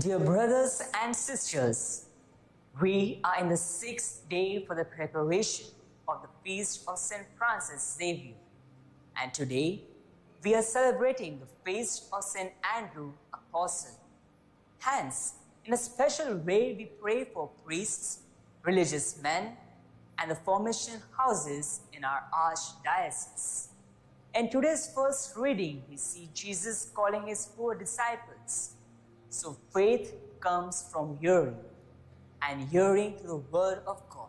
Dear brothers and sisters, we are in the sixth day for the preparation of the Feast of St. Francis Xavier. And today, we are celebrating the Feast of St. Andrew Apostle. Hence, in a special way, we pray for priests, religious men, and the formation houses in our archdiocese. In today's first reading, we see Jesus calling his four disciples. So faith comes from hearing, and hearing through the Word of God.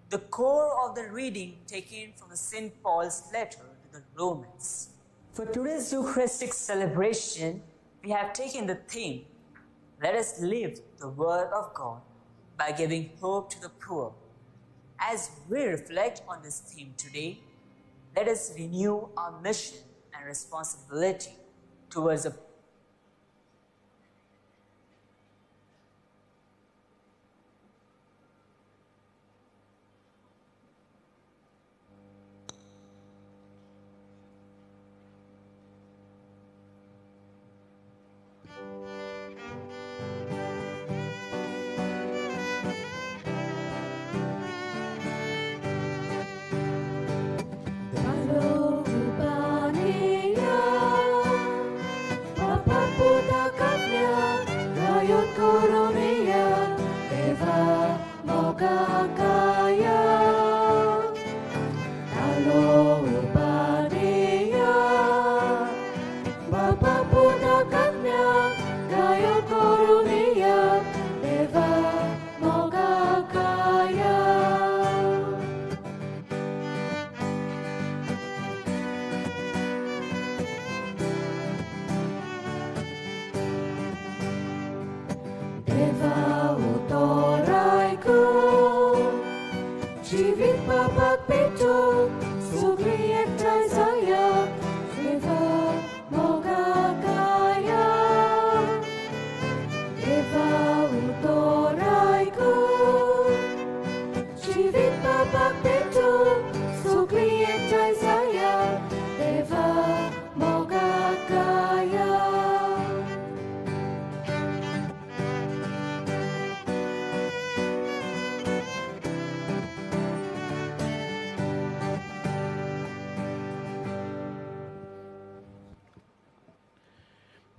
The core of the reading taken from the St. Paul's letter to the Romans. For today's Eucharistic celebration, we have taken the theme, Let us live the Word of God by giving hope to the poor. As we reflect on this theme today, let us renew our mission and responsibility towards the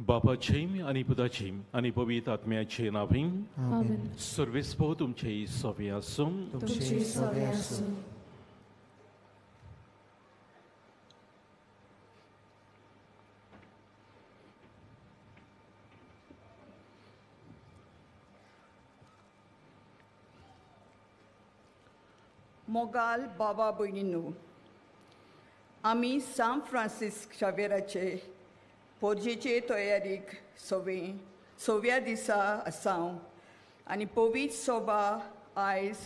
बापाचे आनी पुताचे आनी पवित्र आत्म्याचे नांवान आमेन. सर्वेस्पो तुमचे सवे आसूं. तुमचे सवे आसूं. मोगाल बाबा भयणींनो, आमी सान फ्रांसीस शावेराचे पोरजेचे तयारीक सव्या दिसा आसा आनी पवित्र सोबा आयज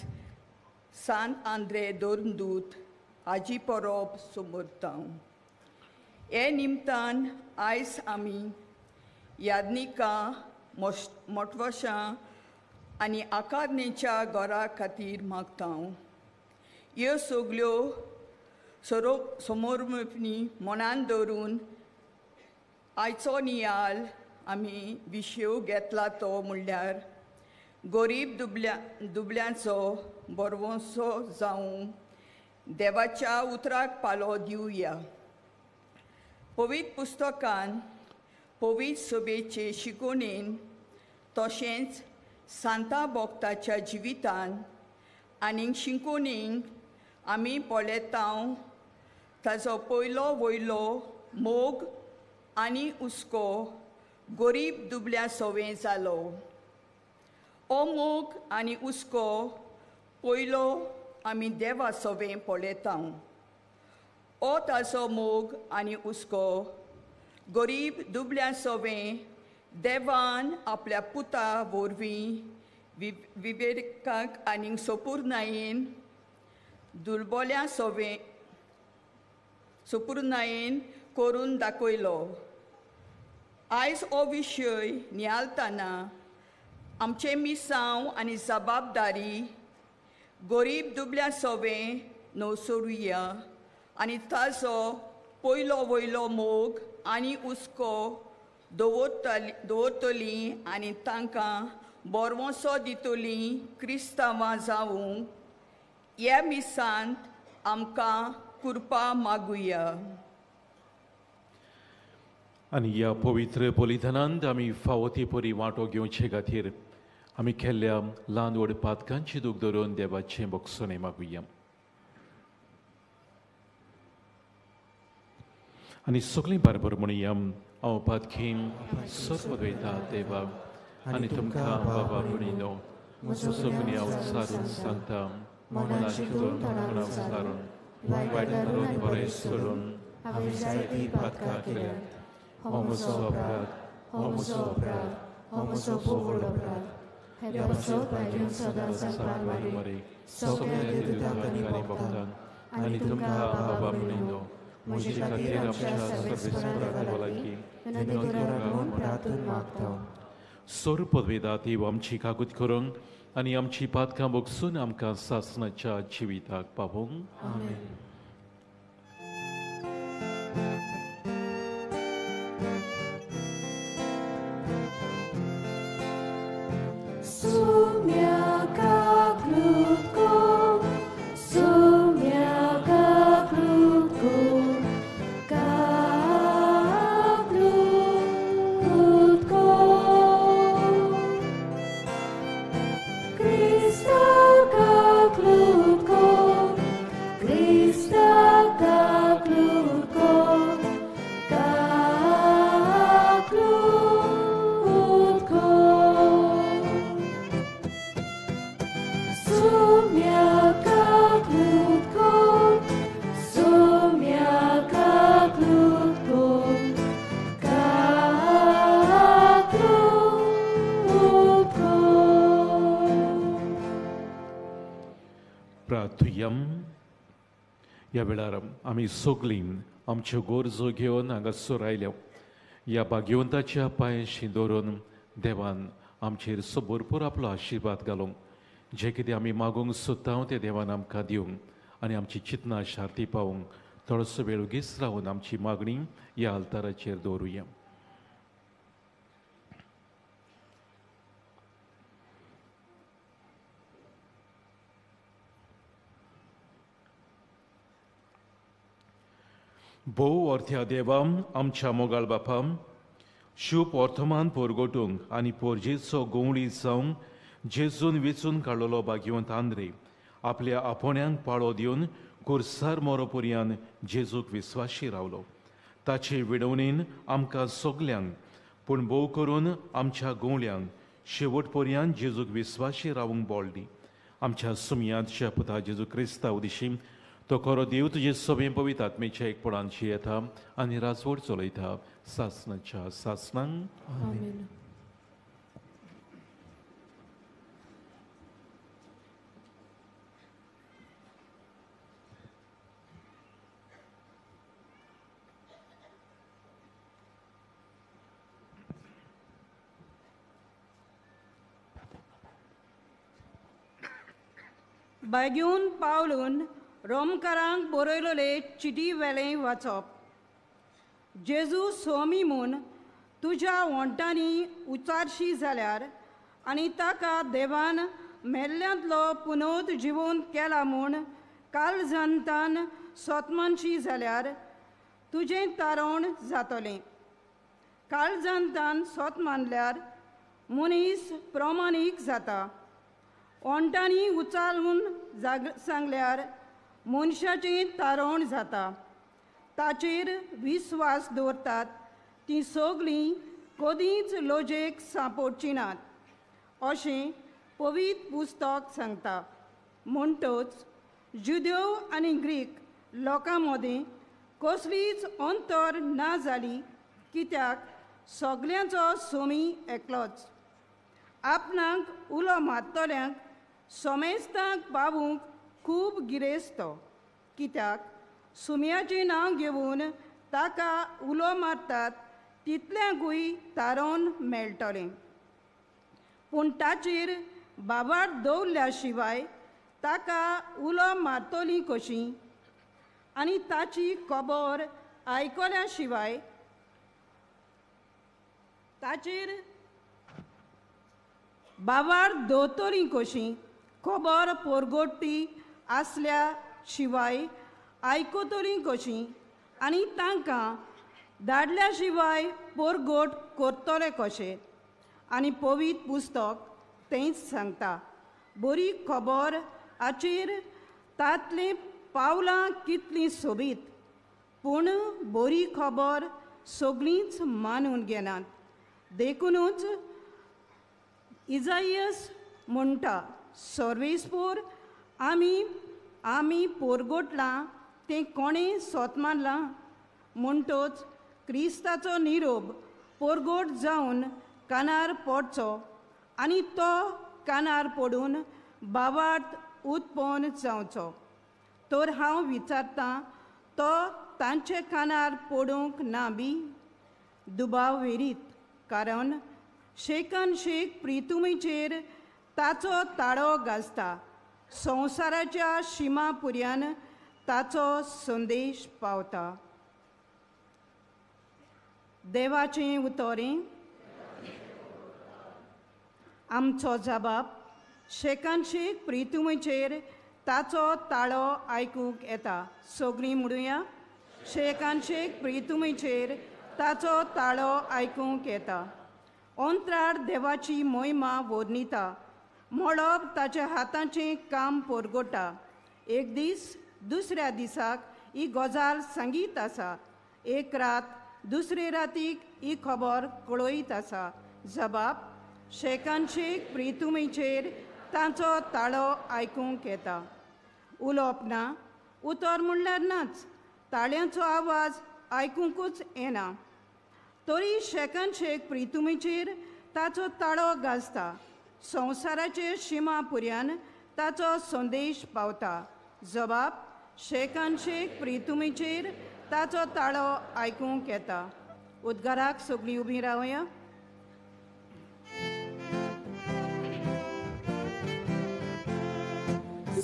सान आंद्रे दोरदूत आजी परब समरता. हे निमतान आयज आमी यादनिकां मोटवशां आनी आकारणेच्या घरा खातीर मागता. ह्यो सगल्यो समोरमपणी मनान दवरून आयचो नियाल आमी विशय घेतला तो म्हणल्यार गरीब दुबल्यांचो बरवंसो जावं देवाच्या उतराक पालो दिवया. पवित्र पुस्तकान पवित्र सभेचे शिकोवणेन तशेंच सांता भक्ताच्या जिवितान आनी शिकोवणेक आमी पळयता ताजो पयलो वयलो मोग आनी हुस्को गरीब दुबल्या सवें जालो. हो मोग आनी हुस्को पयलो आमी देवा सवें पळयता. हो ताजो मोग आनी हुस्को गरीब दुबल्या सवें देवान आपल्या पुता वरवीं विवेकाक आनी सोपूर्णायेन दुर्बोल्या सवें सोपूर्णायेन करून दाखयलो. आयज हो विशय नियाळतना आमचें मिसांव आनी जबाबदारी गरीब दुबल्या सवें नवसरुया आनी ताजो पयलो वयलो मोग आनी हुस्को दवरतलीं आनी तांकां बरवंसो दितलीं क्रिस्तांवां जावंक ह्या मिसांत आमकां कृपा मागुया. आनी ह्या पवित्र बलिदानांत आमी फावो ती परी वांटो घेवचे खातीर आमी केल्ल्या ल्हान व्हड पातकांची दूख धरून देवाचें भोगसणें मागुया. आनी सगळीं बारबर म्हणुया, हांव पातकीन सर्वद्वैता देवा आनी तुमकां बाबा म्हणिनो म्हजो गुन्यांव सारून सांगता, मनाची तोंडान सारून वायट धरून बरें सोडून हांवें जायतीं पातकां केल्यांत. हो म्हजो अपराध, हो म्हजो अपराध, हो म्हजो भोव व्हड अपराध. ह्या पासत भायल्यान सदां सांगपाक मरे सगळ्या देवतांक आनी भक्तांक आनी तुमकां बाबा म्हणिनो म्हजे खातीर आमच्या सर्वेस्परा देवा लागीं विनंती करात म्हूण प्रार्थून मागता. सर्वपदवेदा देव आमची कागूत करूंक आनी आमची पातकां भोगसून आमकां सासणाच्या जिविताक पावोवंक. आमेन. ह्या वेळार आमी सगळीं आमच्यो गरजो घेवन हांगासर आयल्या. ह्या भाग्यवंताच्या पांयांशी दवरून देवान आमचेर सो भरपूर आपलो आशिर्वाद घालूंक, जें कितें आमी मागूंक सोदता तें देवान आमकां दिवंक आनी आमची चिंतनां शांती पावूंक थोडोसो वेळ उगीच रावन आमची मागणी ह्या आल्ताराचेर दवरुया. भोव अर्थ्या देवा आमच्या मोगाळ बापा, शुभ वर्तमान पोरगोटूंक आनी पोरजेचो गोंवळी जावंक जेजून वेंचून काडलेलो भाग्यवंत आंद्रे आपल्या आपोण्यांक पाळो दिवन कुर्सार मोरोपर्यान जेजूक विस्वाशी रावलो. ताचे विडवणेन आमकां सगल्यांक पूण भोव करून आमच्या गोंवळ्यांक शेवट पर्यान जेजूक विस्वाशी रावूंक बोळ्ळी. आमच्या सुमयांतच्या पुता जेजू क्रिस्तांव दिशी तो खरो देव तुजे सभें पवित्र आत्मेच्या एकपणांची येता आनी राजवट चलयता सासणाच्या सासणांक. आमेन. बागेवन पावलून रोमकारांक बरयलोले चिटी वेलें वाचप. जेजू स्वामी म्हूण तुज्या वोंटांनी उचारशी जाल्यार आनी ताका देवान मेल्ल्यांतलो पुनोत जिवोवन केला म्हूण कालजंतान सोतमानशी जाल्यार तुजें तारण जातलें. काळजांतान सोत मानल्यार मनीस प्रमाणीक जाता. ओंठांनी उचारून सांगल्यार मनशाचें तारण जाता. ताचेर विस्वास दवरतात तीं सगळीं कदींच लजेक सांपडची नात अशें पवित्र पुस्तक सांगता. म्हणटच जुदेव आनी ग्रीक लोकां मदीं कसलीच अंतर ना जाली, कित्याक सगल्यांचो सोमी एकलोच. आपणाक उलो मारतल्यांक सोमेस्तांक पावूंक खूब गिरेस्त, कित्याक सुम्याचें नांव घेवन ताका उलो मारतात तितल्यांकूय तारण मेळटलें. पूण ताचेर बाबार दवरल्या शिवाय ताका उलो मारतली कशी आनी ताची खबर आयकल्या शिवाय ताचेर बाबार दोतोरी कशी खबर पोरगोटी आसल्या शिवाय आयकतरी कशी आनी तांकां धाडल्या शिवाय पोरगोट करतले कशें. आनी पवित्र पुस्तक तेंच सांगता, बरी खबर हाचेर तांतलीं पावलां कितलीं सोबीत, पूण बरी खबर सगळींच मानून घेनात. देखुनूच इजायस म्हणटा, सर्वेस्पोर आमी आमी पोरगोटलां तें कोणें सोत मानलां. म्हणटोच क्रिस्ताचो निरोप पोरगोट जावन कानार पडचो आनी तो कानार पडून बावार्थ उत्पन्न जावचो. तर हांव विचारतां, तो तांचे कानार पडूंक ना बी? दुबाव वेरीत, कारण शेकान शेक प्रितुमीचेर ताचो ताळो गाजता, संवसाराच्या शिमा पुर्यान ताचो संदेश पावता. देवाचें उतरें आमचो जबाब शेकान शेक प्रितुमीचेर ताचो ताळो आयकूंक येता. सगळीं म्हणुया, शेकान शेक प्रितुमीचेर ताचो ताळो आयकूंक येता. अंत्रार देवाची मोहिमा वर्णिता, मळब ताच्या हाताचें काम पोरगोटा. एक दीस दुसऱ्या दिसाक ही गजाल सांगीत आसा, एक रात दुसरे रातीक ही खबर कळयत आसा. जबाब शेकान शेक प्रितुमीचेर तांचो ताळो आयकूंक येता. उलोवप ना, उतर म्हणल्यार नाच, ताळ्यांचो आवाज आयकुंकूच येना, तरी शेकान शेक प्रितुमीचेर ताचो ताळो गाजता, संवसाराचे शिमा पुर्यान ताचो संदेश पावता. जबाब शेकान शेक प्रितुमीचेर ताचो ताळो आयकूंक येता. उद्गाराक सगळीं उबीं रावया.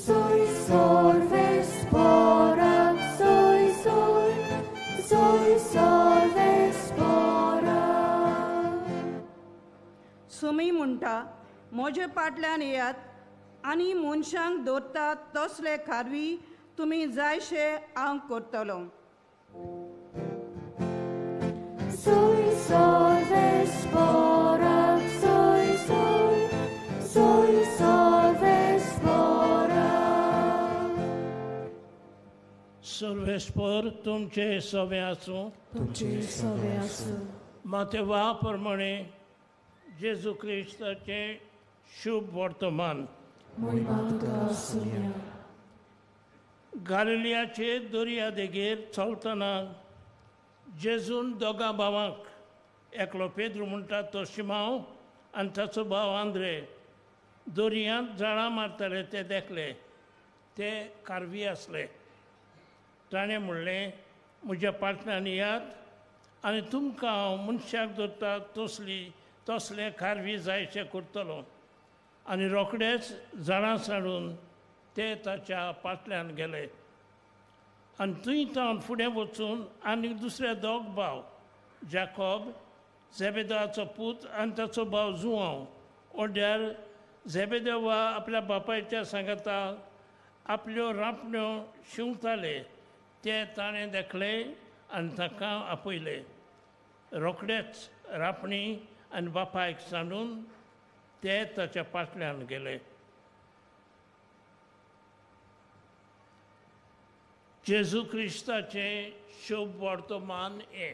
Soy solves porak, soy soy, soy solves porak. Sumi म्हणटा, म्हजे पाटल्यान येयात आनी मनशांक दवरतात तसले खारवी तुमी जायशे हांव करतलो. Soy solves porak, soy soy, soy solves porak. सर्वेस्पर तुमचे सवे आसूं, तुमचे सवे आसूं. मातेवा प्रमाणे जेजू क्रिस्ताचें शुभ वर्तमान. मोहिमा तुका आसूया. गालिलियाचे दर्या देगेर चलतना जेजून दोगां भावांक, एकलो पेद्रू म्हणटा तो शिमांव आनी ताचो भाव आंद्रे, दर्यांत जाळां मारताले ते देखले. ते कारवी आसले. ताणें म्हणलें, म्हज्या पाटल्यान येयात आनी तुमकां हांव मनशाक धरता तसली तसले खारवी जायशे करतलो. आनी रोखडेच जाळां सांडून ते ताच्या पाटल्यान गेले. आनी थंय तावन फुडें वचून आनी दुसरे दोग भाव, जाकोब झेबेदेवाचो पूत आनी ताचो भाव जुआंव, ओड्यार झेबेदेवा आपल्या बापायच्या सांगाता आपल्यो रांपण्यो शिंवताले ते ताणें देखले आनी ताका आपयले. रोखडेच रांपणी आनी बापायक सांडून ते ताच्या पाटल्यान गेले. जेजू क्रिस्ताचें शुभ वर्तमान हें.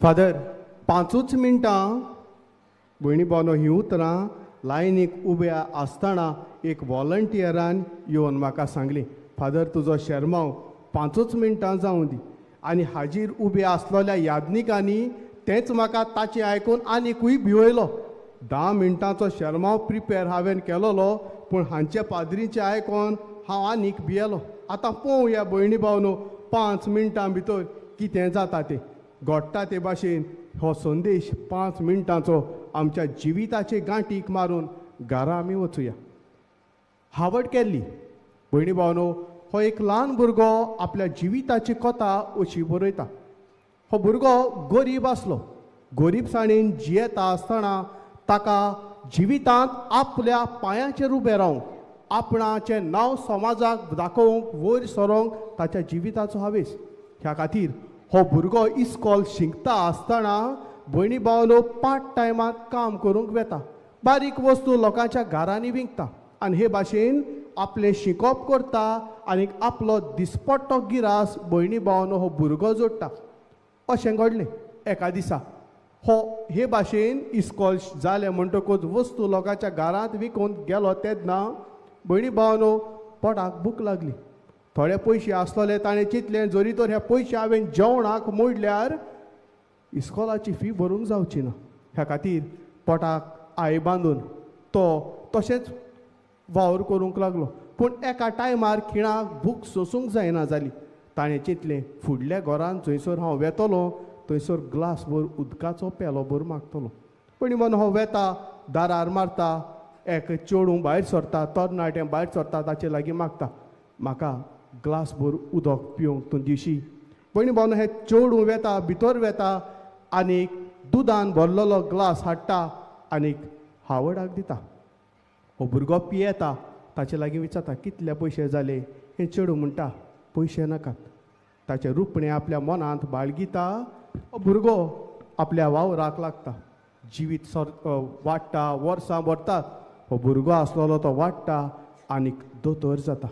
फादर, 5 मिनटां भयणी भावनो ही उतरां लायनीक उब्या आसतना एक वॉलंटियरान येवन म्हाका सांगली, फादर तुजो शेरमांव 5 मिनटां जावं दी. आनी हाजीर उबे आसलेल्या यादनिकांनी तेंच म्हाका ताचें आयकून आनीकूय भिवयलो. 10 मिनटांचो शेरमांव प्रिपेर हांवें केलोलो, पूण हांचे पाद्रीचें आयकून हांव आनीक भियेलो. आतां पळोवया भयणी भावनो 5 मिनटां भितर कितें जाता तें. घडटा ते भाशेन हो संदेश 5 मिनटांचो आमच्या जिविताचे गांठीक मारून घरा आमी वचुया. हावर्ड केल्ली भयणी भावनो हो एक ल्हान भुरगो आपल्या जिविताची कथा अशी बरयता. हो भुरगो गरीब आसलो. गरिबसाणेन जियेता आसतना ताका जिवितांत आपल्या पांयाचेर उबें रावंक, आपणाचें नांव समाजाक दाखोवंक, वयर सरोंक ताच्या जिविताचो हावेस. ह्या खातीर हो भुरगो इस्कॉल शिकता आसतना भयणी भावनो पार्ट टायमांत काम करूंक वेता, बारीक वस्तू लोकांच्या घरांनी विकता आनी हे भाशेन आपलें शिकप करता आनी आपलो दिसपट्टो गिरास भयणी भावनो हो भुरगो जोडटा. अशें घडलें एका दिसा हो हे भाशेन इस्कॉल जालें म्हणटकूच वस्तू लोकांच्या घरांत विकून गेलो तेन्ना भयणी भावनो पोटाक भूक लागली. थोडे पयशे आसलेले ताणें चिंतलें जरी तर हे पयशे हांवें जेवणाक मोडल्यार इस्कॉलाची फी भरूंक जावची ना. ह्या खातीर पोटाक I बांदून तो तशेंच वावर करूंक लागलो. पूण एका टायमार खिणाक भूक सोसूंक जायना जाली. ताणें चिंतलें फुडल्या घरान जंयसर हांव वेतलो थंयसर ग्लासभर उदकाचो पेलोभर मागतलो. पूण मन हो वेता, दारार मारता, एक चेडूं भायर सरता, तरणाटें भायर सरता, ताचे लागीं मागता म्हाका ग्लासभर उदक पिवंक तूं दिशी. भयणी भावनो हें चेडूं वेता, भितर वेता आनी दुदान भरलेलो ग्लास हाडटा आनी हावर्डाक दिता. हो भुरगो पियेता, ताचे लागीं विचारता कितले पयशे जाले. हें चेडूं म्हणटा पयशे नाकात. ताचें रुपणें आपल्या मनांत बाळगिता. हो भुरगो आपल्या वावराक लागता. जिवीत सर वाडटा, वर्सां भरतात. हो भुरगो आसलेलो तो वाडटा आनी दोतोर जाता.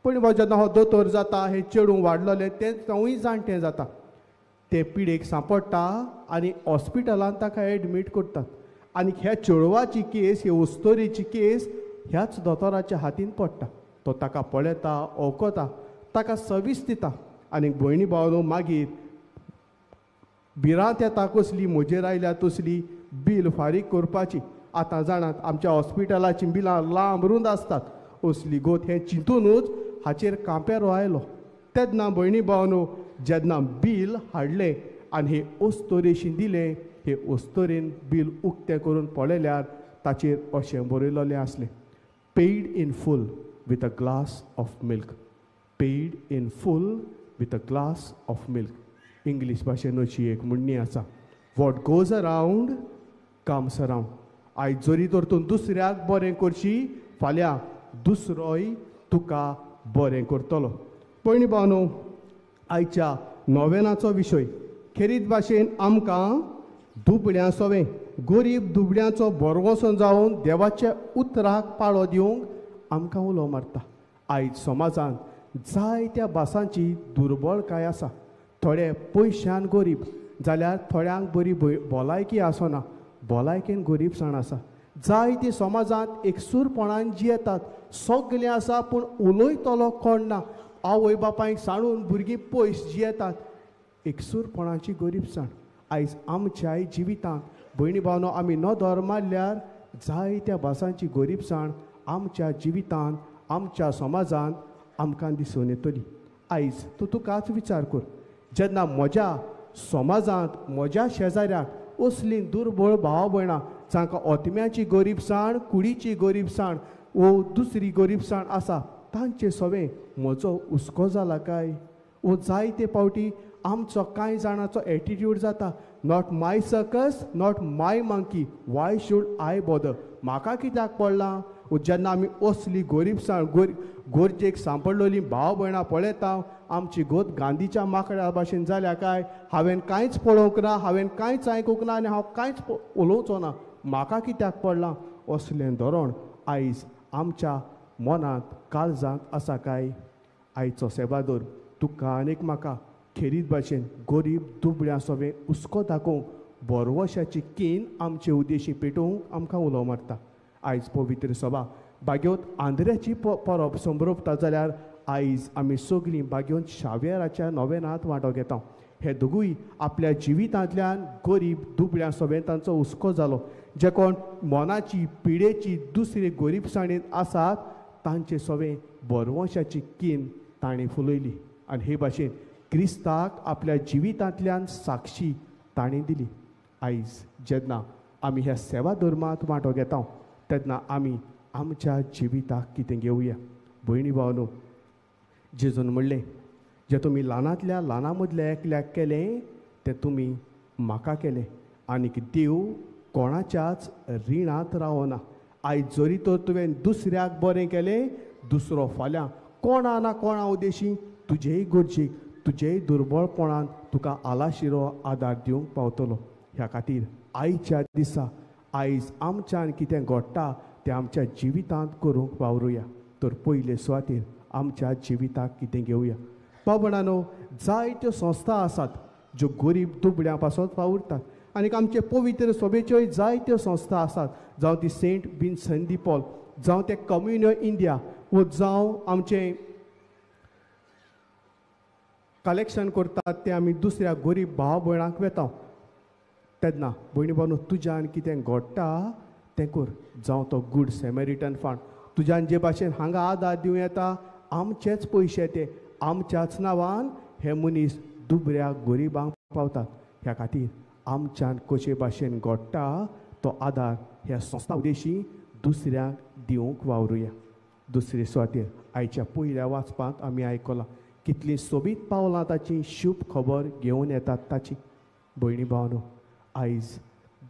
पूण जेन्ना हो दोतोर जाता हें चेडूं वाडलेलें तें तवूय जाणटें जाता. तें पिडेक सांपडटा आनी हॉस्पिटलांत ताका एडमीट करतात. आनी ह्या चेडवाची केस, हे उस्तोरीची केस ह्याच दोतोराच्या हातीन पडटा. तो ताका पळयता, ओळखता, ताका सर्वीस दिता आनी भयणी भावनो मागीर भिरांत येता कसली म्हजेर आयल्या तसली बील फारीक करपाची. आतां जाणात आमच्या हॉस्पिटलाचीं बिलां लांब रूंद आसतात. असली गोत हें चिंतूनच हाचेर कांपेरो आयलो. तेन्ना भयणी भावनो जेन्ना बील हाडलें आनी हे अस्तोरेशी दिलें, हे अस्तोरेन बील उक्तें करून पळयल्यार ताचेर अशें बरयलेलें आसलें, paid in full with a glass of milk. Paid in full with a glass of milk. English भाशेन अशी एक म्हणणी आसा, what goes around comes around. आयज जरी तर तूं दुसऱ्याक बरें करशी, फाल्यां दुसरोय तुका बरें करतलो. भयणी भावनो आयच्या नोवेनाचो विशय खेरीत भाशेन आमकां दुबळ्यां सोवें गरीब दुबळ्यांचो भरवंसो जावन देवाच्या उतराक पाळो दिवंक आमकां उलो मारता. आयज समाजांत जायत्या भासांची दुर्बळकाय आसा. थोडे पयशान गरीब जाल्यार थोड्यांक बरी भलायकी आसना, भलायकेन गरीबसाण आसा. जायती समाजांत एकसूरपणान जियेतात, सगळें आसा पूण उलयतलो कोण ना. आवय बापायक सांडून भुरगीं पयस जियेतात, एकसूरपणाची गरीबसाण. आयज आमच्याय जिवितांत भयणी भावनो आमी नदर मारल्यार जायत्या भासांची गरीबसाण आमच्या जिवितांत, आमच्या समाजांत आमकां दिसून येतली. आयज तूं तुकाच विचार कर, जेन्ना म्हज्या समाजांत म्हज्या शेजाऱ्याक असलीं दुर्बळ भाव भयणां जांकां ओतम्याची गरीबसाण, कुडीची गरिबसाण वो दुसरी गरिबसाण आसा, तांचे सवें म्हजो हुस्को जाला काय? वो जायते फावटी आमचो कांय जाणाचो एटिट्यूड जाता, not my circus, not my monkey, why should I bother, म्हाका कित्याक पडलां? जेन्ना आमी असली गरिबसाण गरजेक सांपडलेली भाव भयणां पळयता, आमची गोत गांधीच्या माकड्या भाशेन जाल्या काय? हांवें कांयच पळोवंक ना, हांवें कांयच आयकूंक ना आनी हांव कांयच उलोवचो ना, म्हाका कित्याक पडलां? असलें धोरण आयज आमच्या मनांत काळजांत आसा काय? आयचो सेवादोर तुका आनीक म्हाका खेरीत भाशेन गरीब दुबळ्यां सोबें हुस्को दाखोवंक भरवशाची कीन आमचे उद्देशी पेटोवंक आमकां उलो मारता. आयज पवित्र सभा बागेवत आंद्र्याची परब संभ्रपता जाल्यार आयज आमी सगळीं बागेवन शाव्येराच्या नोवेनांत वांटो घेता. हे दोगूय आपल्या जिवितांतल्यान गरीब दुबळ्यां सोबें तांचो हुस्को जालो. जे कोण मनाची पिडेची दुसरी गरिबसाणेंत आसात तांचे सोबें भरवंशाची कीन ताणें फुलयली आनी हे भाशेन क्रिस्ताक आपल्या जिवितांतल्यान साक्षी ताणें दिली. आयज जेन्ना आमी ह्या सेवा धर्मांत वांटो घेता, तेन्ना आमी आमच्या जिविताक कितें घेवया. भयणी भावनो, जेजून म्हणलें, जें तुमी ल्हानांतल्या ल्हाना मदल्या एकल्याक केलें तें तुमी म्हाका केलें. आनीक देव कोणाच्याच रिणांत रावना. आयज जरी तर तुवें दुसऱ्याक बरें केलें, दुसरो फाल्यां कोणा ना कोणा उद्देशी तुजेय गरजेक, तुजेय दुर्बळपणान तुका आलाशिरो आदार दिवंक पावतलो. ह्या खातीर आयच्या दिसा आयज आमच्यान कितें घडटा तें आमच्या जिवितांत करूंक वावरुया. तर पयले सुवातेर आमच्या जिविताक कितें घेवया. भाव-भयणांनो, जायत्यो संस्था आसात ज्यो गरीब दुबळ्यां पासत वावुरतात आनीक आमचे पवित्र सभेच्योय जायत्यो संस्था आसात, जावं ती सेंट विन्संट दी पॉल, जावं ते कम्युनियो इंडिया, वो जावं आमचें कलेक्शन करतात तें आमी दुसऱ्या गरीब भाव भयणांक वेता. तेन्ना भयणी भावनो, तुज्यान कितें घडटा तें कर. जावं तो गूड सेमेरिटन फंड, तुज्यान जे भाशेन हांगा आदार दिवं येता, आमचेच पयशे ते आमच्याच नांवान हे मनीस दुबऱ्या गरिबांक पावतात. ह्या खातीर आमच्यान कशे भाशेन घडटा तो आदार ह्या संस्था उद्देशी दुसऱ्यांक दिवंक वावरुया. दुसरे सुवातेर आयच्या पयल्या वाचपांत आमी आयकलां कितलीं सोबीत पावलां ताची शुभ खबर घेवन येतात ताची. भयणी भावनो, आयज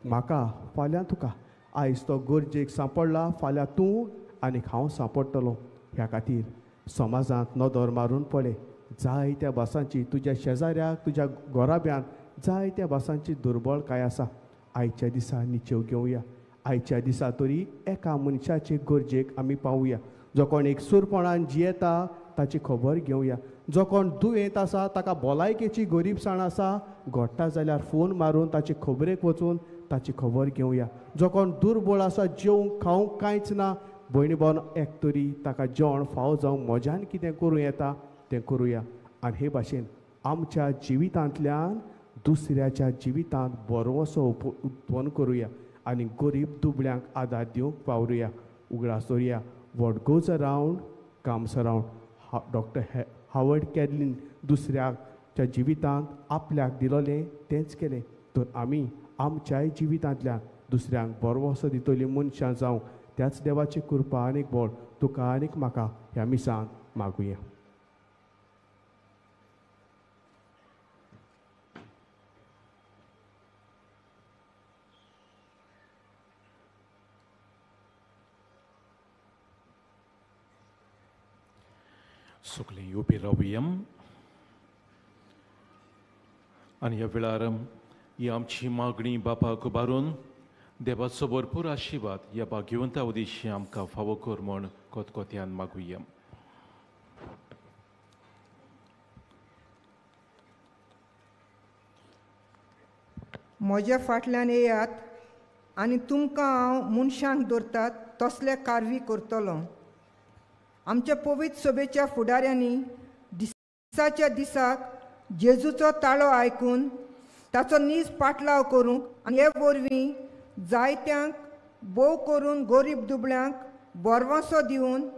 म्हाका फाल्यां तुका, आयज तो गरजेक सांपडला, फाल्यां तूं आनीक हांव सांपडटलो. ह्या खातीर समाजांत नदर मारून पळय, जायत्या भासांची तुज्या शेजाऱ्याक, तुज्या घराब्यान जायत्या भासांची दुर्बळकाय आसा. आयच्या दिसा निचेव घेवया. आयच्या दिसा तरी एका मनशाचे गरजेक आमी पावया. जो कोण एकसूरपणान जियेता ताची खबर घेवया. जो कोण दुयेंत आसा ताका भलायकेची गरीबसाण आसा, घडटा जाल्यार फोन मारून ताचे खबरेक वचून ताची खबर घेवया. जो कोण दुर्बळ आसा, जेवंक खावंक कांयच ना, भयणी भावन एक तरी ताका जेवण फावो जावंक म्हज्यान कितें करूं येता तें करुया. आनी हे भाशेन आमच्या जिवितांतल्यान दुसऱ्याच्या जिवितांत बरोसो उत्पन्न करुया आनी गरीब दुबळ्यांक आदार दिवंक वावरुया. उगडास दवरुया, what goes around comes around. Doctor Howard Carlin दुसऱ्याच्या जिवितांत आपल्याक दिलोलें तेंच केलें. तर आमी आमच्याय जिवितांतल्यान दुसऱ्यांक बरोसो दितली मनशां जावंक त्याच देवाची कृपा आनीक बळ तुका आनीक म्हाका ह्या मिसान मागुया. सगळीं उबी रावया आनी ह्या वेळार ही आमची मागणी बापाक उबारून देवाचो भरपूर आशिर्वाद ह्या भाग्यवंता उद्देशी आमकां फावो कर म्हूण कोतकोत्यान मागुया. म्हज्या फाटल्यान येयात आनी तुमकां हांव मनशांक दवरतात तसले कारवी करतलो. आमच्या पवित्र सभेच्या फुडाऱ्यांनी दिसाच्या दिसाक जेजूचो ताळो आयकून ताचो नीज पाटलाव करूंक आनी हे वरवीं जायत्यांक भोव करून गरीब दुबळ्यांक बोरवांसो दिवन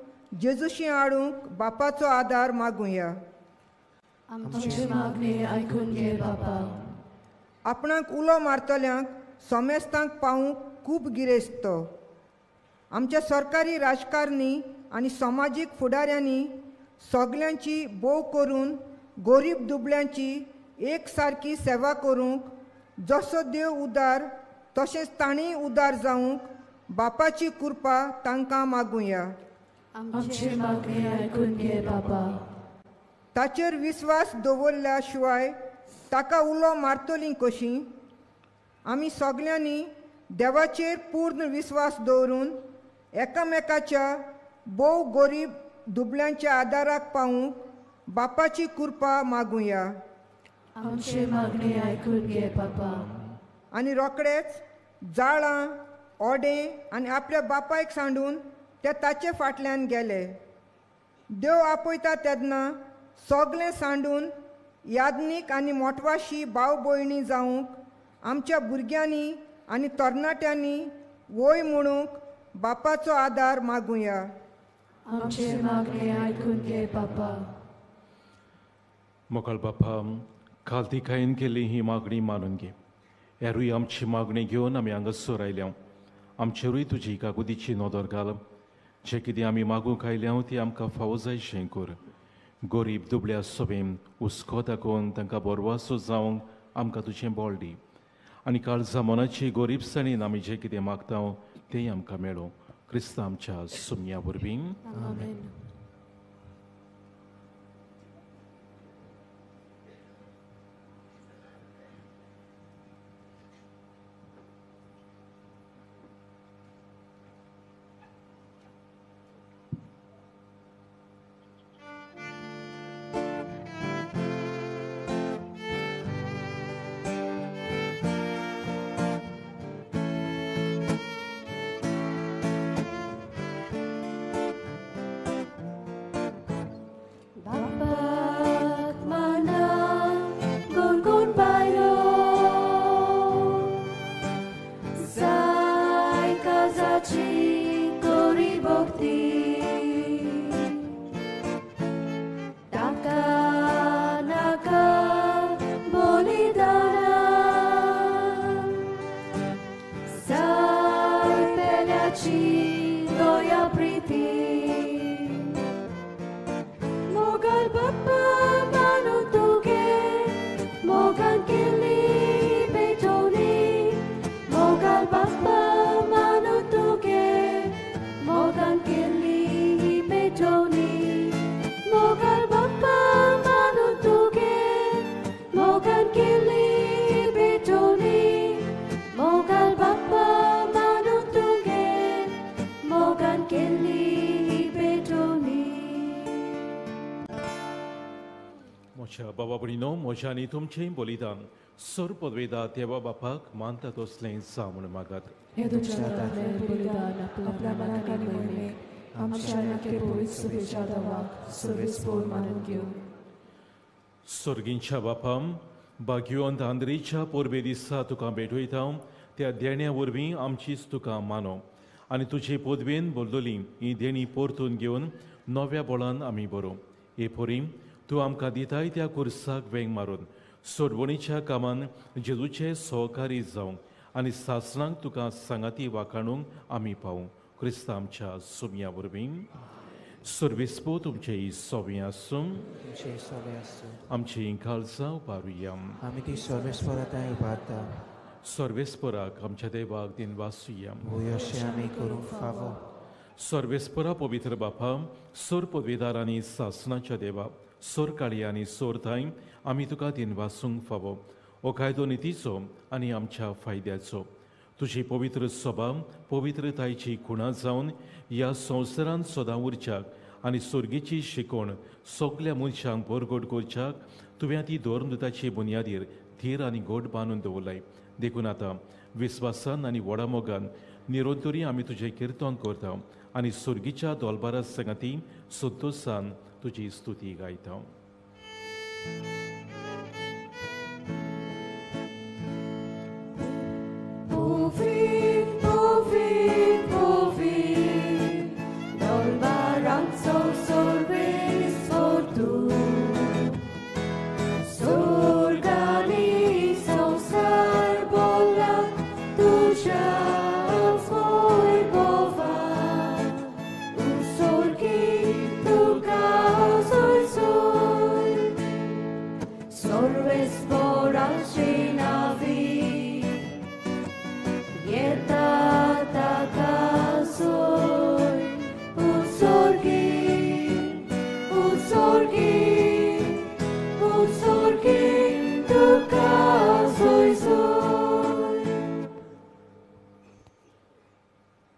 जेजूशी हाडूंक बापाचो आदार मागुया. आमची मागणी आयकून घे बापा. आपणाक उलो मारतल्यांक समेस्तांक पावूंक खूब गिरेस्त तो. आमच्या सरकारी राजकारणी आनी समाजीक फुडाऱ्यांनी सगल्यांची भोव करून गरीब दुबळ्यांची एक सारकी सेवा करूंक जसो देव उदार तशेंच तांणी उदार जावंक बापाची कृपा तांकां मागुया. आमची मागणी आयकून घे बाबा. ताचेर विस्वास दवरल्या शिवाय ताका उलो मारतलीं कशीं? आमी सगल्यांनी देवाचेर पूर्ण विस्वास दवरून एकामेकाच्या भोव गरीब दुबळ्यांच्या आदाराक पावूंक बापाची कृपा मागुया. आमची मागणी आयकून घे बाबा. आनी रोखडेच जाळां ओडे आनी आपल्या बापायक सांडून ते ताचे फाटल्यान गेले. देव आपयता तेन्ना सगलें सांडून याज्ञीक आनी मोटवाशी भाव भयणी जावंक आमच्या भुरग्यांनी आनी तरणाट्यांनी वय म्हणूंक बापाचो आदार मागुया. आमची मागणी आयकून घे बापा. मोगाळ बापा, खालतीकायेन केल्ली ही मागणी मानून घे. हेरूय आमची मागणी घेवन आमी हांगासर आयल्या. आमचेरूय तुजी काकुतीची नदर घाल. जें कितें आमी मागूंक आयल्या ती आमकां फावो जायशें कर. गोरीब दुबळ्या सोबेन हुस्को दाखोवन तांकां बरवासो जावंक आमकां तुजें बळ दी आनी काळजा मनाची गोरीबसाणीन आमी जें कितें मागता तेंय आमकां मेळूं. क्रिस्ता आमच्या सुमया वरवीं. आमेन. बाबा भयणीनो, म्हज्या आनी तुमचें बलिदान सर पदवेदा देवा बापाक मानता तसलें जावं म्हूण मागात. हे तुज्या हातांतलें बलिदान आपल्या मनाक आनी मोहिमेक आमच्या आनी पवित्र सुबेच्या देवाक सर्वेस्पोर मानून घेवं. सर्गींच्या बापाम, भाग्यवंत आंद्रेच्या परबे दिसा तुका भेटयता त्या देण्या वरवीं आमचीच तुका मानो आनी तुजे पदवेन बदलली ही देणी परतून घेवन नव्या बळान आमी बरोवं. हे पोरी तूं आमकां दिताय त्या कुर्साक वेंग मारून सोडवणीच्या कामान जेजूचे सहकारी जावंक आनी सासणांक तुका सांगाती वाखाणूंक आमी पावूं. क्रिस्ता आमच्या सुमया वरवीं. सर्वेस्पो तुमचें सोबें आसूं. आमची काळजां उबारुया. आमी ती सर्वेस्परा थंय उबारता. सर्वेस्पराक आमच्या देवाक दिनवासुया. अशें आमी करूंक फावो. सर्वेस्परा पवित्र बापा, सोर पदवेदार आनी सासणाच्या देवा, सोर काळी आनी सोर थांय आमी तुका दिनवासूंक फावो. हो कायदो नितीचो आनी आमच्या फायद्याचो. तुजी पवित्र सभा पवित्रतायेची खुणा जावन ह्या संवसारांत सदां उरच्याक आनी सर्गीची शिकवण सगल्या मनशांक बरगोड करच्याक तुवें ती धर्मदूताचे बुन्यादीर धीर आनी गोड बांदून दवरलाय. देखून आतां विस्वासान आनी व्हडा मोगान निरंतरी आमी तुजें किर्तन करता आनी सर्गीच्या दोलबारा संगाती संतोसान तुजी स्तुती गायता.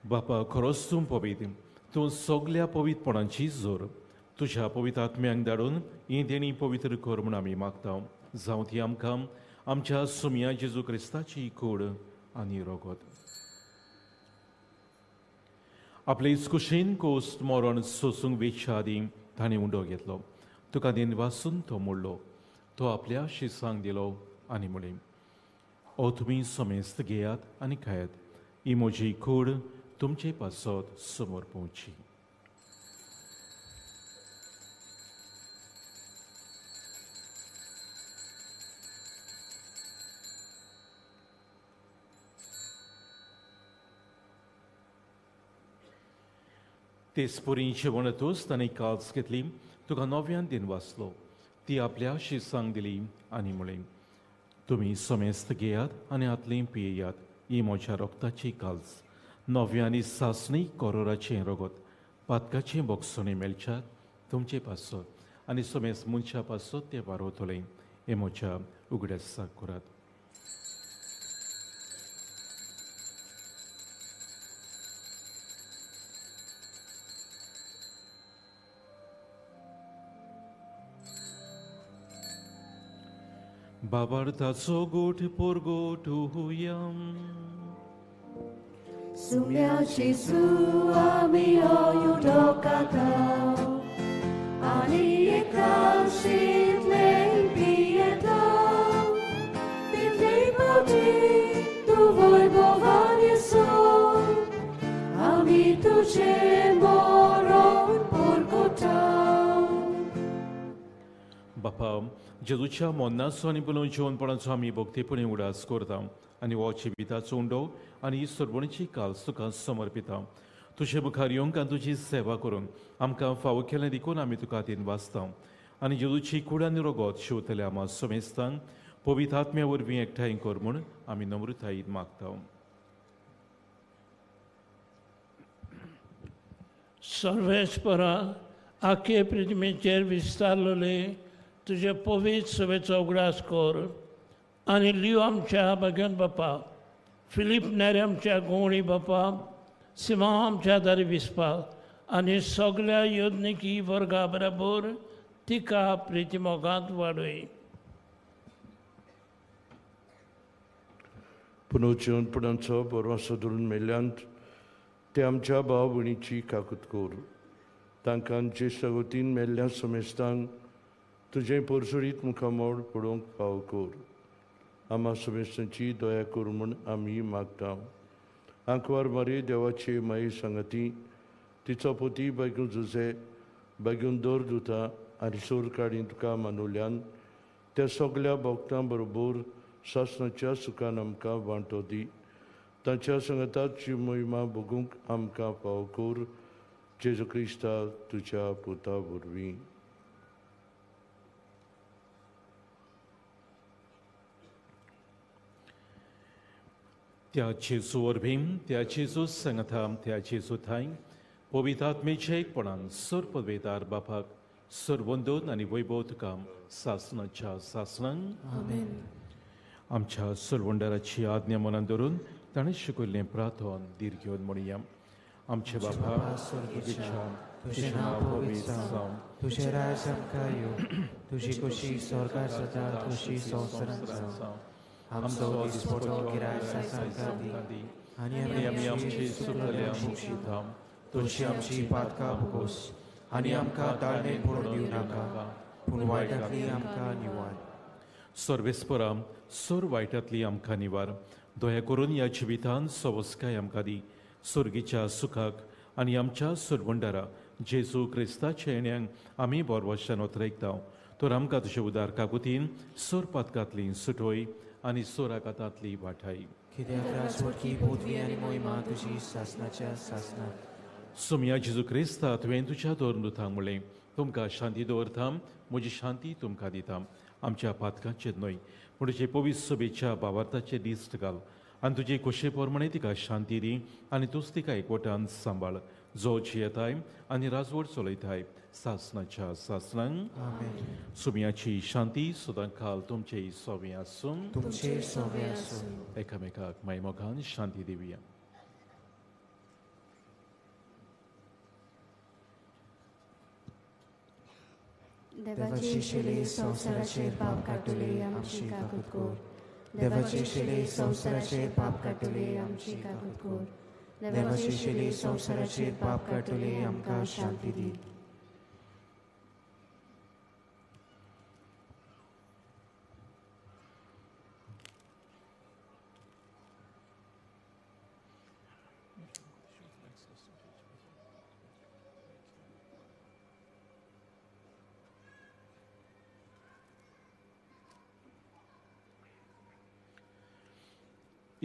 बापा, खरोच तूं पवित्र, तूं सगल्या पवित्रपणाची जोर. तुज्या पवित्र आत्म्यांक धाडून ही देणी पवित्र कर म्हूण आमी मागता. जावं ती आमकां आमच्या सुमया जेजू क्रिस्ताची कूड आनी रोगत. आपले कुशीन कोस्ट मरण सोसूंक वेच्या आदीं ताणें उंडो घेतलो. तुका दिनवासून तो मोडलो. तो आपल्या शिसांक दिलो आनी म्हणलें, ओ तुमी समेस्त घेयात आनी खायात. ही म्हजी कूड तुमचे पासत समोर पोवची. तेच परी जेवणतूच ताणें काल्स घेतली, तुका नव्यान दिन वाचलो, ती आपल्या शिसांक दिली आनी म्हळें, तुमी समेस्त घेयात आनी हातलीं पियेयात, ही म्हज्या रोगताची काल्स, नव्या आनी सासणी कोरोराचें रगत, पातकाचें बोगसणें मेळच्याक तुमचे पासत आनी समेस्त मनशा पासत तें वारवतलें. हें म्हज्या उगडासाक करात. बाबार्थाचो गोठ पोरगोटुया. सुम्याची सुआमी ओयुडोकाता आनी एकाशितले पियेता तितले पावटी तूं वैभवान येसो आमी तुजें मरण पोरगोटा. बापा, जेजूच्या मरणाचो आनी पुनः जिवनपणाचो आमी भक्तीपणी उडास करता आनी हो जिविताचो उंडो आनी ही सरवणीची काल्स तुका समर्पिता. तुजे मुखार येवंक आनी तुजी सेवा करूंक आमकां फावो केलें देखून आमी तुका दिन वाचता आनी जेजूची कूड आनी रगत शिंवतल्या आमा समेस्तांक पवित्र आत्म्या वरवीं एकठांय कर म्हूण आमी नम्रतायेन मागता. सर्वेस्परा, आखे पृथ्वीचेर विस्तारलेले तुजे पवित्र सभेचो उगडास कर आनी लियो आमच्या भाग्यन बापा, फिलीप नेरे आमच्या गोवणी बापा, सिमांव आमच्या दारी विस्पा आनी सगल्या योजनिकी वर्गा बराबर तिका प्रितीमोगांत वाडय. पुनर्जिवनपणाचो बरो धरून मेल्ल्यांत ते आमच्या भाव भयणीची काकूत कर. तांकां ज्येश्ठ वतीन मेल्ल्या समेस्तांक तुजें परसुरीत मुखामोड पळोवंक फावो कर. आमा समेस्तांची दया कर म्हूण आमी मागता. आंकवार मारी देवाचे माई सांगाती तिचो पोती बायगून जुजे बायगून दर दुता आनी सोर काडी तुका मानुल्यान त्या सगल्या भक्तां बरोबर सासणाच्या सुखान आमकां वांटो दी. तांच्या सांगाताची मोहिमा भोगूंक आमकां फावो कर. जेजू क्रिस्ता तुज्या पुता वरवीं. त्या जेजू वरवीं, त्या जेजू सांगाता, त्या जेजू थांय पवित्र आत्मेच्या एकपणान सर पदवेदार बापाक सरवंदन आनी वैभव तुका सासणाच्या सासणांक. आमेन. आमच्या सरवंडाराची आज्ञा मनान धरून ताणें शिकयल्लें प्रार्थन धीर घेवन म्हणया. आमचे बापा स्वर्गीच्या, तुजें नांव पवित्र जावं, तुजें राज आमकां येवं, तुजी खोशी स्वर्गार जाता तशी संवसारांत जावं. आमचो दिसपटो गिरायक आमकां दी आनी आमी आमची चुकल्या मुक्षिता तशी आमची पातकां भोगोस आनी आमकां ताळणें पडून दिवं नाका, पूण वायटांतली आमकां निवार. सर्वेस्परा, सर वायटांतली आमकां निवार. दया करून ह्या जिवितान सवस्काय आमकां दी, सुर्गीच्या सुखाक आनी आमच्या सरवंडारा जेजू क्रिस्ताच्या येण्यांक आमी बोरवशान ओतरायता. तर आमकां तुजे उदार काकुतीन सोर पातकांतली सुटोय आनी सोराकातांतली वाठाय. कित्याक राजवटकी पदवी आनी मोहिमा तुजी सासणाच्या सासणाक. सोमया जेजू क्रिस्ता, तुवें तुज्या दोन दुतांक म्हणलें, तुमकां शांती दवरता, म्हजी शांती तुमकां दिता. आमच्या पातकांचेर न्हय पूण तुजे पवित्र सभेच्या बावार्थाचे दिश्ट घाल आनी तुजे खोशे प्रमाणे तिका शांती दी आनी तूंच तिका एकवटान सांबाळ, जो जियेताय आनी राजवट चलयताय सासणाच्या सासणांक. सुम्याची शांती सदांकाल तुमचे सोवे आसूं. तुमचे सोवे आसूं. एकामेकाक मायमोगान शांती दिवया. देवाची शिले संवसाराचेर पाप काडटले आमची काकूत कर. देवाची शिले संवसाराचेर पाप काडटले आमची काकूत कर. देवाची शिले संवसाराचेर पाप काडटले आमकां शांती दी.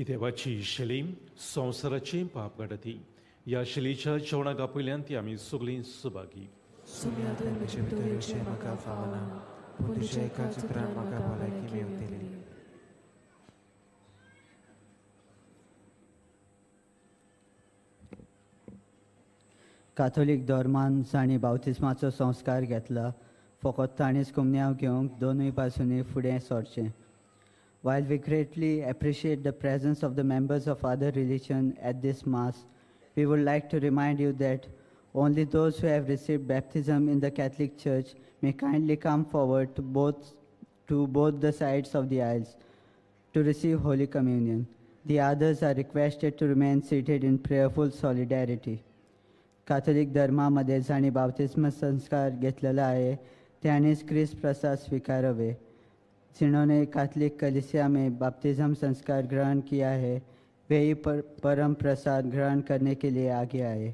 देवाची शेली संवसाराची पाप काडती. ह्या शैलीच्या जेवणाक आपयल्यान ती आमी सगळीं सुभागी. सुम्या तुवें म्हजे भितर येवचें म्हाका फावना, पूण तुज्या एका चित्रान म्हाका भलायकी मेवतली. काथोलीक धर्मान जांणी बाप्तिस्माचो संस्कार घेतला फकत तांणीच कुमन्यांव घेवंक दोनूय बाजूंनी फुडें सरचें. While we greatly appreciate the presence of the members of other religion at this mass, we would like to remind you that only those who have received baptism in the Catholic Church may kindly come forward to both the sides of the aisles to receive Holy Communion. The others are requested to remain seated in prayerful solidarity. Catholic धर्मामध्ये जांणी बाप्तिस्म संस्कार घेतलेला आहे त्यांनीच क्रिस्त प्रसाद स्वीकारावे. जिन्होंने Catholic कलीसिया में बाप्तिज्म संस्कार ग्रहण किया है वे ही परम प्रसाद ग्रहण करने के लिए आगे आए.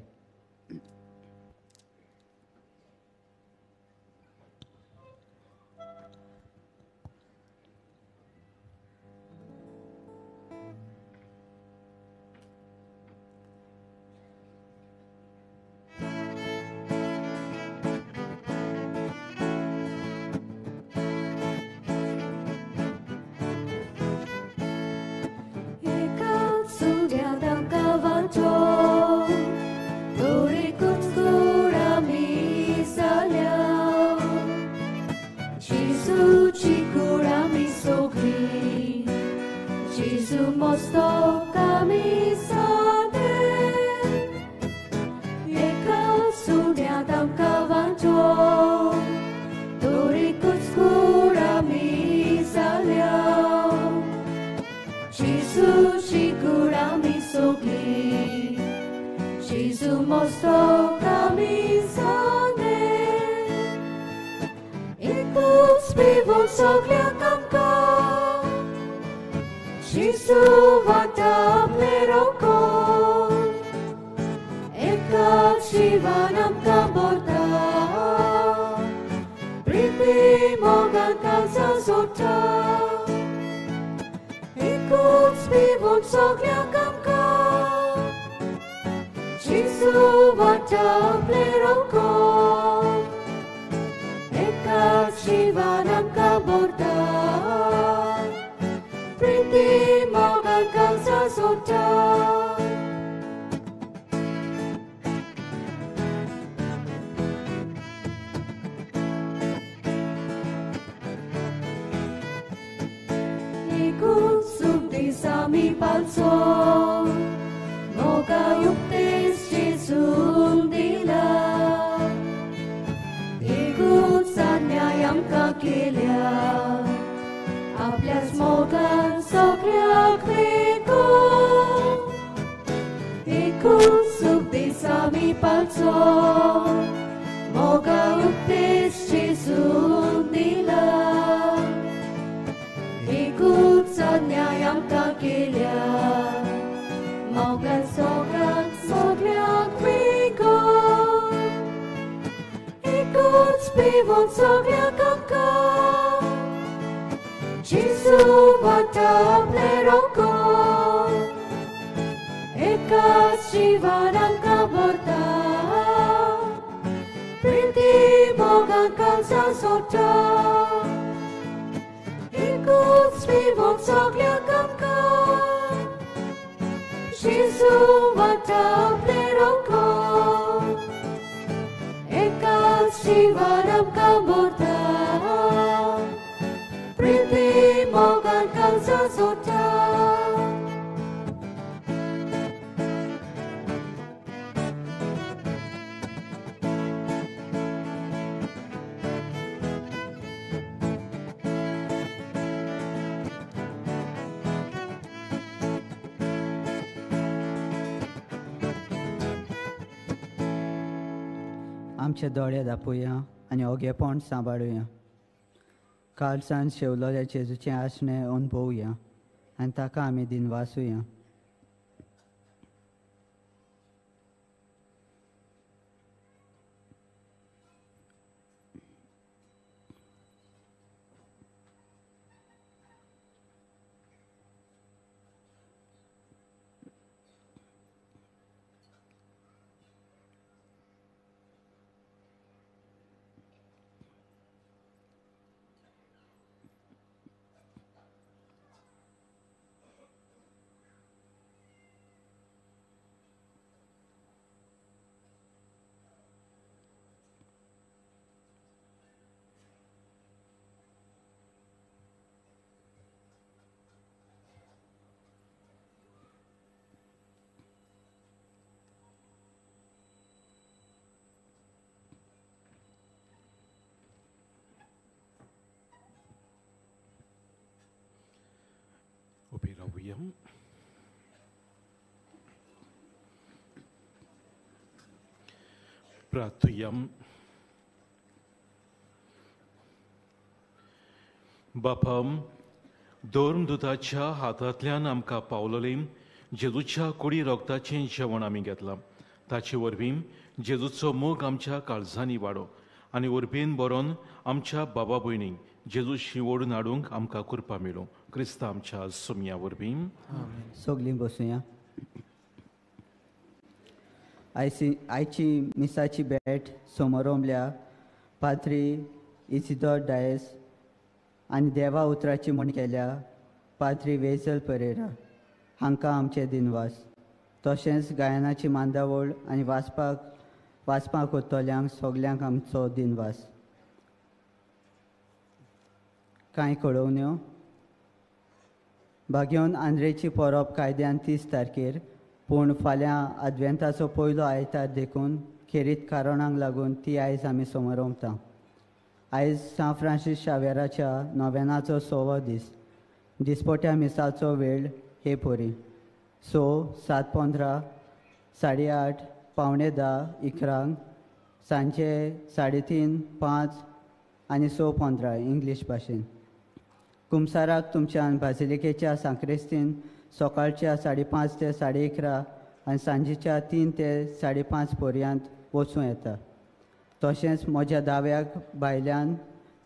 आमचे दोळे दापोवया आनी ओगेपण सांबाळुया. काळसान शेवलोल्या जेजूचें आसणें अणभवया आनी ताका आमी दिनवासुया. प्रार्थुया. प्रार्थुया. बापा, धर्मदूताच्या हातांतल्यान आमकां पावलोलें जेजूच्या कुडी रोगताचें जेवण आमी घेतलां. ताचे वरवीं जेजूचो मोग आमच्या काळजांनी वाडो आनी उर्बेन बरोवन आमच्या बाबा भयणींक जेजू शिवोडून हाडूंक आमकां कृपा मेळूं. क्रिस्ता आमच्या सुमया वरवीं. सगळीं बसुया. आयची मिसाची भेट समोरमल्या पाद्री इसिदोर डायस आनी देवा उतराची म्हण केल्या पाद्री वेजल परेरा हांकां आमचे दिनवास. तशेंच गायनाची मांदावळ आनी वाचपाक वतल्यांक सगल्यांक आमचो दिनवास. कांय कळोवण्यो. भाग्योन आंद्रेची परब कायद्यान 30 तारखेर, पूण फाल्यां आदवेंताचो पयलो आयतार देखून खेरीत कारणांक लागून ती आयज आमी समरोमता. आयज सांत फ्रांसीस शावेराच्या नोवेनाचो 6वो दीस. दिसपट्या मिसाचो वेळ हे परी 6, 7:15, 8:30, 9:45, 11, सांजे 3:30, 5 आनी 6:15 इंग्लीश भाशेन. कुमसाराक तुमच्यान बाजिलिकेच्या सांक्रिस्तीन सकाळच्या 5:30 ते 11:30 आनी सांजेच्या 3 ते 5:30 पर्यंत वचूं येता. तशेंच म्हज्या दाव्याक भायल्यान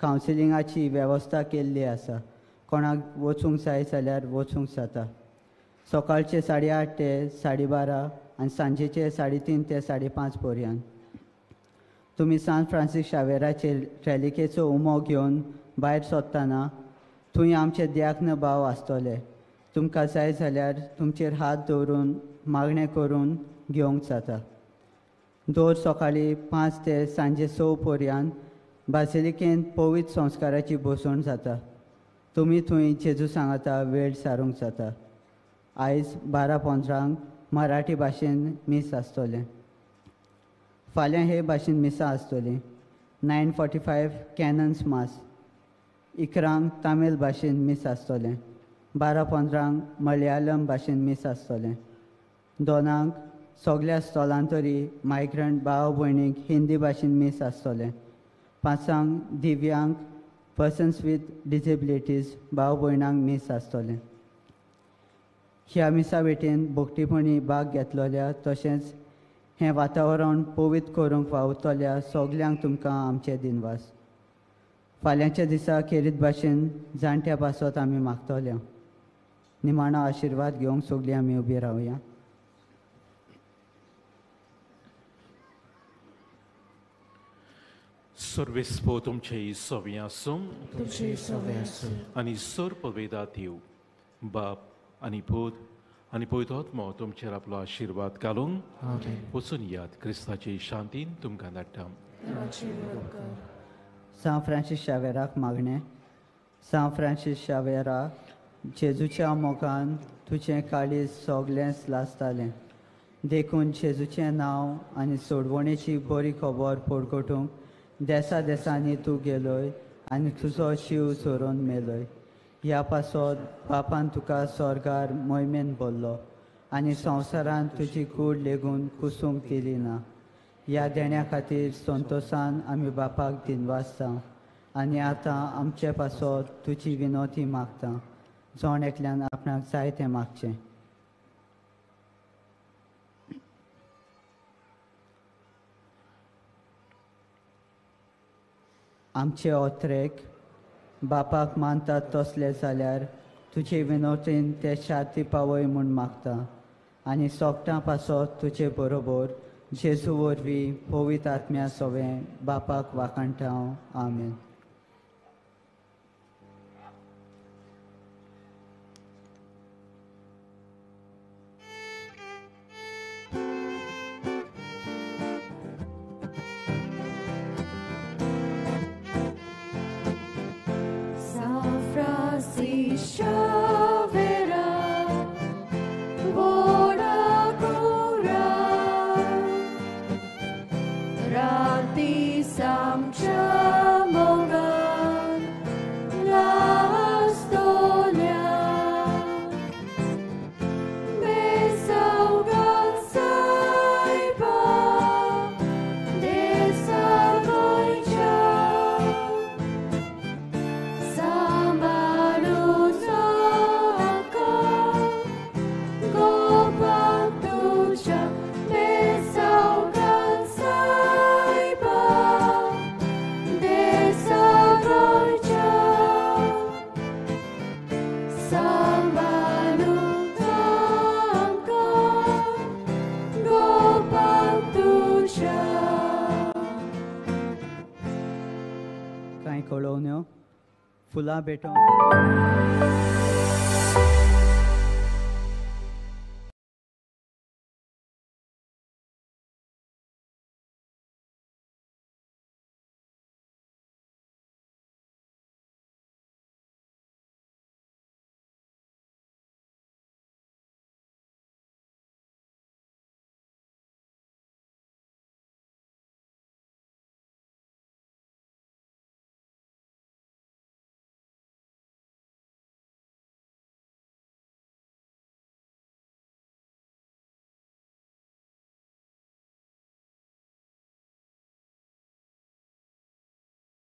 कावन्सिलिंगाची वेवस्था केल्ली आसा. कोणाक वचूंक जाय जाल्यार वचूंक जाता. सकाळचे 8:30 ते 12:30 आनी सांजेचे 3:30 ते 5:30 पर्यंत. तुमी सांत फ्रांसीस शावेराचे रॅलिकेचो उमो घेवन भायर सोदतना थंय आमचे द्याक्न भाव आसतले. तुमकां जाय जाल्यार तुमचेर हात दवरून मागणें करून घेवंक जाता. दर सकाळीं 5 ते सांजे 6 पर्यंत बासिलिकेंत पवित्र संस्काराची बसवण जाता. तुमी थंय जेजू सांगाता वेळ सारूंक जाता. आयज 12:15 मराठी भाशेन मीस आसतलें. फाल्यां हे भाशेन मिसां आसतलीं. 9:45 कॅनन्स मास. 11 तामील भाशेन मीस आसतलें. 12:15 मलयाळम भाशेन मीस आसतलें. 2 सगळ्या स्थलांतरी मायग्रंट भाव भयणींक हिंदी भाशेन मीस आसतलें. 5 दिव्यांग पर्सन्स वीथ डिसेबिलिटीज भाव भयणांक मीस आसतलें. ह्या मिसा भेटेन भोगटीपणी भाग घेतलेल्या तशेंच हें वातावरण पवित्र करूंक वावुरतल्या सगल्यांक तुमकां आमचे दिनवास. फाल्यांच्या दिसा खेरीत भाशेन जाणट्या पासत आमी मागतल्या. निमाणो आशिर्वाद घेवंक सगळीं आमी उबी रावया. सर्वेस्पो तुमचे सवे आसूं, तुमचे सवे आसूं. आनी सर्व देव बाप आनी पूत आनी पवित्र आत्मो तुमचेर आपलो आशिर्वाद घालूंक वचून याद क्रिस्ताचे शांतीन तुमकां धाडटा. सांत फ्रांसीस शावेराक मागणें. सांत फ्रांसीस शावेरा, जेजूच्या मोगान तुजें काळीज सगळेंच लासतालें, देखून जेजूचें नांव आनी सोडवणेची बरी खबर परगटूंक देसा देसांनी तूं गेलोय आनी तुजो शीव सोरोवन मेलोय. ह्या पासत बापान तुका स्वर्गार मोहिमेन भरलो आनी संवसारांत तुजी कूड लेगून कुसूंक दिली ना. ह्या देण्या खातीर संतोशान आमी बापाक दिनवासता आनी आतां आमचे पासत तुजी विनोती मागता. जण एकल्यान आपणाक जाय तें मागचें. आमचे ओत्रेक बापाक मानतात तसले जाल्यार तुजे विनोतीन ते शांती पावय म्हूण मागता आनी सोगटां पासत तुजे बरोबर जेजू वरवीं पवित्र आत्म्या सवें बापाक वाखाणटा हांव. आमेन. Sam कळोवण्यो, फुलां भेटोवन.